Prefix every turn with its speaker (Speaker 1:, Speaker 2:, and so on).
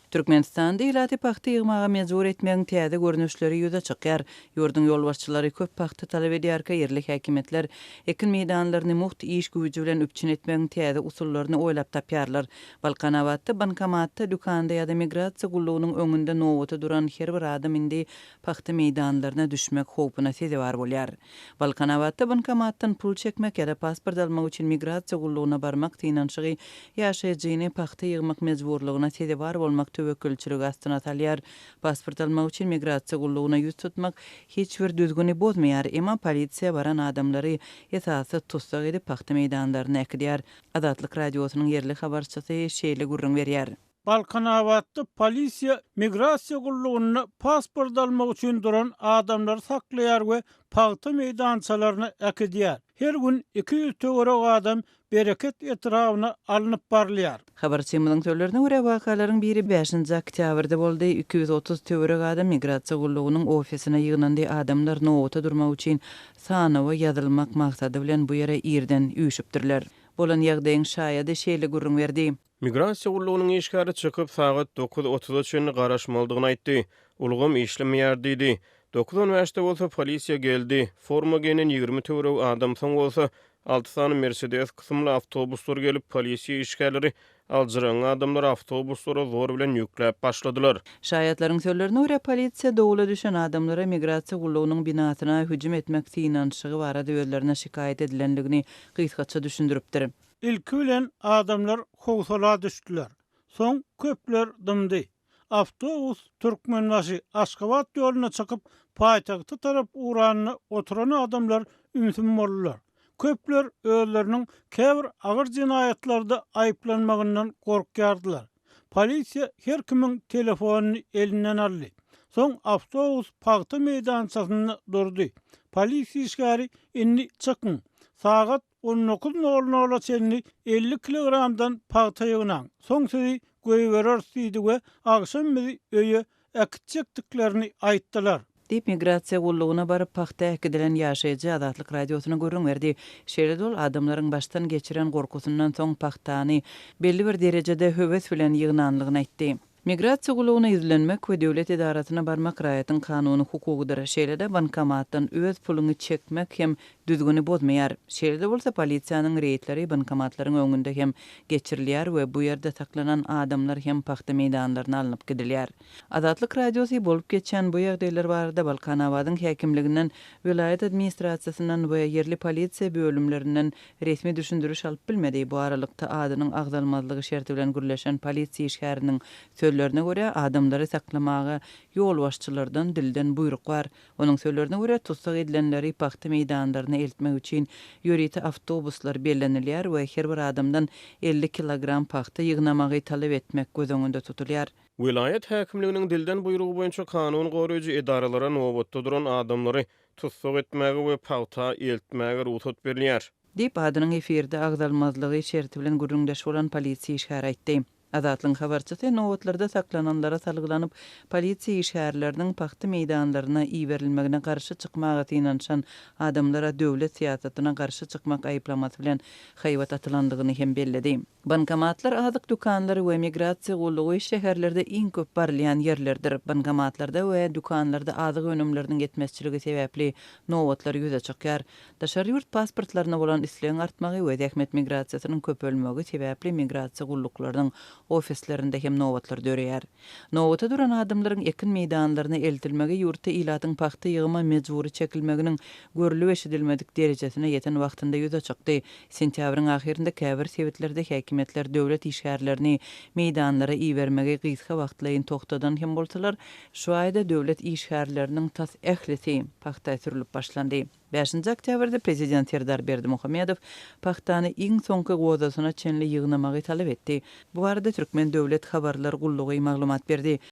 Speaker 1: Türkmenistanda ilaty pagta ýygmaga mejbur etmegiň täze görnüşleri ýüze çykýar. Ýurduň ýolbaşçylary köp pagta talap edýärkä, ýerli häkimiýetler ekin meýdanlaryny mugt iş güýji bilen üpjün etmegiň täze usullaryny oýlap tapýarlar. Balkanabatda bankomatda, dükanda ýa-da migrasiýa gullugynyň öňünde nobata duran her bir adam indi pagta meýdanlaryna düşmek howpuna sezewar bolýar. Balkanabatda bankomatdan pul çekmek ýa-da pasport almak üçin migrasiýa gullugyna barmak synanyşygy ýaşaýjyny pagta ýygmak mejburlygyna sezewar bolmak töwekgelçiligi astyna salýar. Pasport almak üçin migrasiýa gullugyna ýüz tutmak hiç bir düzgüni bozmaýar, emma polisiýa baran adamlary esassyz tussag edip pagta meýdanlaryna äkidýär. Azatlyk Radiosynyň ýerli habarçysy şeýle gürrüň berýär.
Speaker 2: Balkanabatda polisiýa migrasiýa gullugynda pasport almak üçin duran adamlary saklaýar we pagta meýdançalaryna äkidýär. Her gün 200 töweregi adam Bereket etrabyna alnyp barylýar.
Speaker 1: Habarçymyzyň sözlerine görä, wakalaryň biri bäşinji oktýabrda boldy. 230 töweregi adam migrasiýa gullugynyň ofisine ýygnandy. Adamlar nobata durmak üçin sanawa ýazylmak maksady bilen bu ýere irden üýşüpdirler. Bolan ýagdaýyň şaýady şeýle gürrüň berdi.
Speaker 3: Migrasiýa gullugynyň işgäri çykyp, sagat dokuz otuza çenli garaşmalydygyny aýtdy. Ulgam işlemeýär diýdi. Dokuz on bäşde bolsa polisiýa geldi. Forma geýnen 20 töweregi adam, soň bolsa alty sany Mersedes kysymly awtobuslar gelip, polisiýa işgärleri aljyraňňy adamlary awtobuslara zor bilen ýükläp başladylar.
Speaker 1: Şaýatlaryň sözlerine görä, polisiýa dowla düşen adamlara migrasiýa gullugynyň binasyna hüjüm etmek synanyşygy barada özlerine şikaýat edilendigini gysgaça düşündiripdir.
Speaker 2: Ilki bilen adamlar howsala düşdüler. Soň köpler dymdy. Awtobus Türkmenbaşy, Aşgabat ýoluna çykyp, paýtagta tarap ugranda oturan adamlar ümsüm boldular. Köpler özleriniň käbir agyr jenaýatlarda aýyplanmagyndan gorkýardylar. Polisiýa her kimiň telefonyny elinden aldy. Soň awtobus pagta meýdançasynda durdy. Polisiýa işgäri indi çykyň, sagat On dokuz nol nola çenli 50 kilogramdan pagta ýygnaň, soň sizi goýbereris diýdi we agşam bizi öýe äkitjekdiklerini aýtdylar.
Speaker 1: Diýip, migrasiýa gullugyna baryp, pagta äkidilen ýaşaýjy Azatlyk Radiosyna gürrüň berdi. Şeýle-de ol adamlaryň başdan geçiren gorkusyndan soň pagtany belli bir derejede höwes bilen ýygnanlygyny aýtdy. Migrasiýa gullugyna ýüzlenmek we döwlet edarasyna barmak raýatyň kanuny hukugydyr. Şeýle-de bankomatdan öz puluňy çekmek hem düzgüni bozmaýar. Şeýle-de bolsa polisiýanyň reýdleri bankomatlaryň öňünde hem geçirilýär we bu ýerde saklanan adamlar hem pagta meýdanlaryna alnyp gidilýär. Azatlyk Radiosy bolup geçýän bu ýagdaýlar barada Balkanabadyň häkimliginden, welaýat administrasiýasyndan we ýerli polisiýa bölümlerinden Resmi düşündiriş alyp bilmedi. Bu aralykda, adynyň agzalmazlygy şerti bilen gürleşen polisiýa işgäriniň sözlerine görä, adamlary saklamaga ýolbaşçylardan dilden buýruk bar. Onuň sözlerine görä, tussag edilenleri pagta meýdanlaryna eltmek üçin ýörite awtobuslar bellenilýär we her bir adamdan 50 kilogram pagta ýygnamagy talap etmek göz öňünde tutulýar.
Speaker 3: Welaýat häkimliginiň dilden buýrugy boýunça kanun goraýjy edaralara nobatda duran adamlary tussag etmäge we pagta eltmäge rugsat berilýär.
Speaker 1: Diýip, adynyň efirde agzalmazlygy şerti bilen gürrüňdeş bolan polisiýa işgäri aýtdy. Azatlygyň habarçysy nobatlarda saklananlara salgylanyp, polisiýa işgärleriniň pagta meýdanlaryna iberilmegine garşy çykmaga synanyşan adamlara döwlet syýasatyna garşy çykmak aýyplamasy bilen haýbat atylandygyny hem belledi. Bankomatlar, azyk dükanlary we migrasiýa gullugy şäherlerde iň köp barylýan ýerlerdir. Bankomatlarda we dükanlarda azyk önümleriniň ýetmezçiligi sebäpli nobatlar ýüze çykýar. Daşary ýurt pasportlaryna bolan islegiň artmagy we zähmet migrasiýasynyň köpelmegi sebäpli migrasiýa gulluklarynyň ofislerinde hem nobatlar döreýär. Nobata duran adamlaryň ekin meýdanlaryna eltilmegi ýurtda ilatyň pagta ýygyma mejbury çekilmeginiň görlüp-eşidilmedik derejesine ýeten wagtynda ýüze çykdy. Sentýabryň ahyrynda käbir sebitlerde häkimiýetler döwlet işgärlerini meýdanlara ibermegi gysga wagtlaýyn togtadan hem bolsalar, şu aýda döwlet işgärleriniň tas ählisi pagta sürlüp başlandy. Bäşinji oktýabrda prezident Serdar Berdimuhamedow pagtany iň soňky gozasyna çenli ýygnamagy talap etdi. Bu barada Türkmen döwlet habarlar gullugy maglumat berdi.